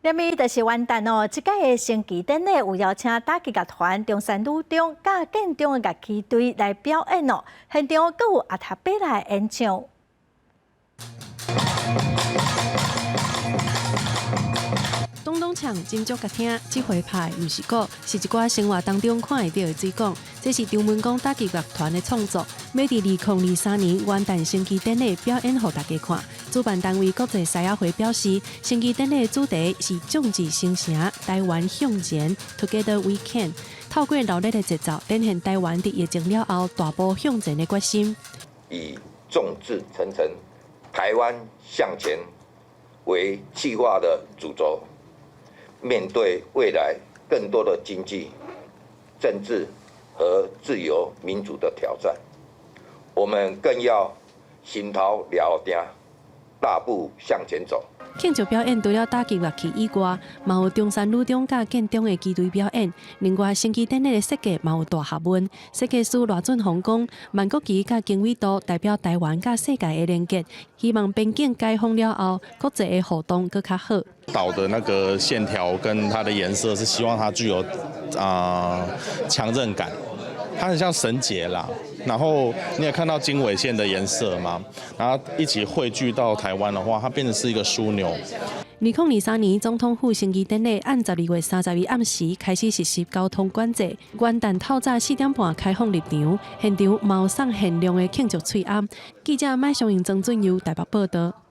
下面就是元旦哦，這擺的升旗典禮有邀請打擊樂團中山女中佮建中的樂器隊來表演哦，現場閣有阿塔貝拉的演唱。咚咚鏘，真足覺聽，這回拍毋是鼓，是一寡生活當中看會著的水果。這是張文恭打擊樂團的創作，欲佇2023年元旦升旗典禮表演予大家看。主辦單位國際獅仔會表示，升旗典禮的主題是眾志成城，台灣向前，Together we can。透過熱烈的節奏，展現台灣佇疫情了後大步向前的決心。以眾志成城，台灣向前為計劃的主軸。面對未來更多的經濟、政治和自由民主的挑戰，我們更要心頭掠定，大步向前走。慶祝表演除了打擊樂器以外，嘛有中山女中佮建中的旗隊表演。另外，升旗典禮的設計嘛有大學問。設計師賴俊宏講，萬國旗佮經緯度代表台灣佮世界的連結，希望邊境解封了後，國際的互動閣較好。島的那個線條跟它的顏色是希望它具有啊強韌感，它很像繩結啦。然後你也看到經緯線的顏色嘛，然後一起匯聚到台灣的話，它變成是一個樞紐。2023年總統府升旗典禮按12月31暗時開始實施交通管制，元旦透早4點半開放入場，現場嘛有送限量的慶祝喙罨。記者麥松英、曾俊佑台北報道。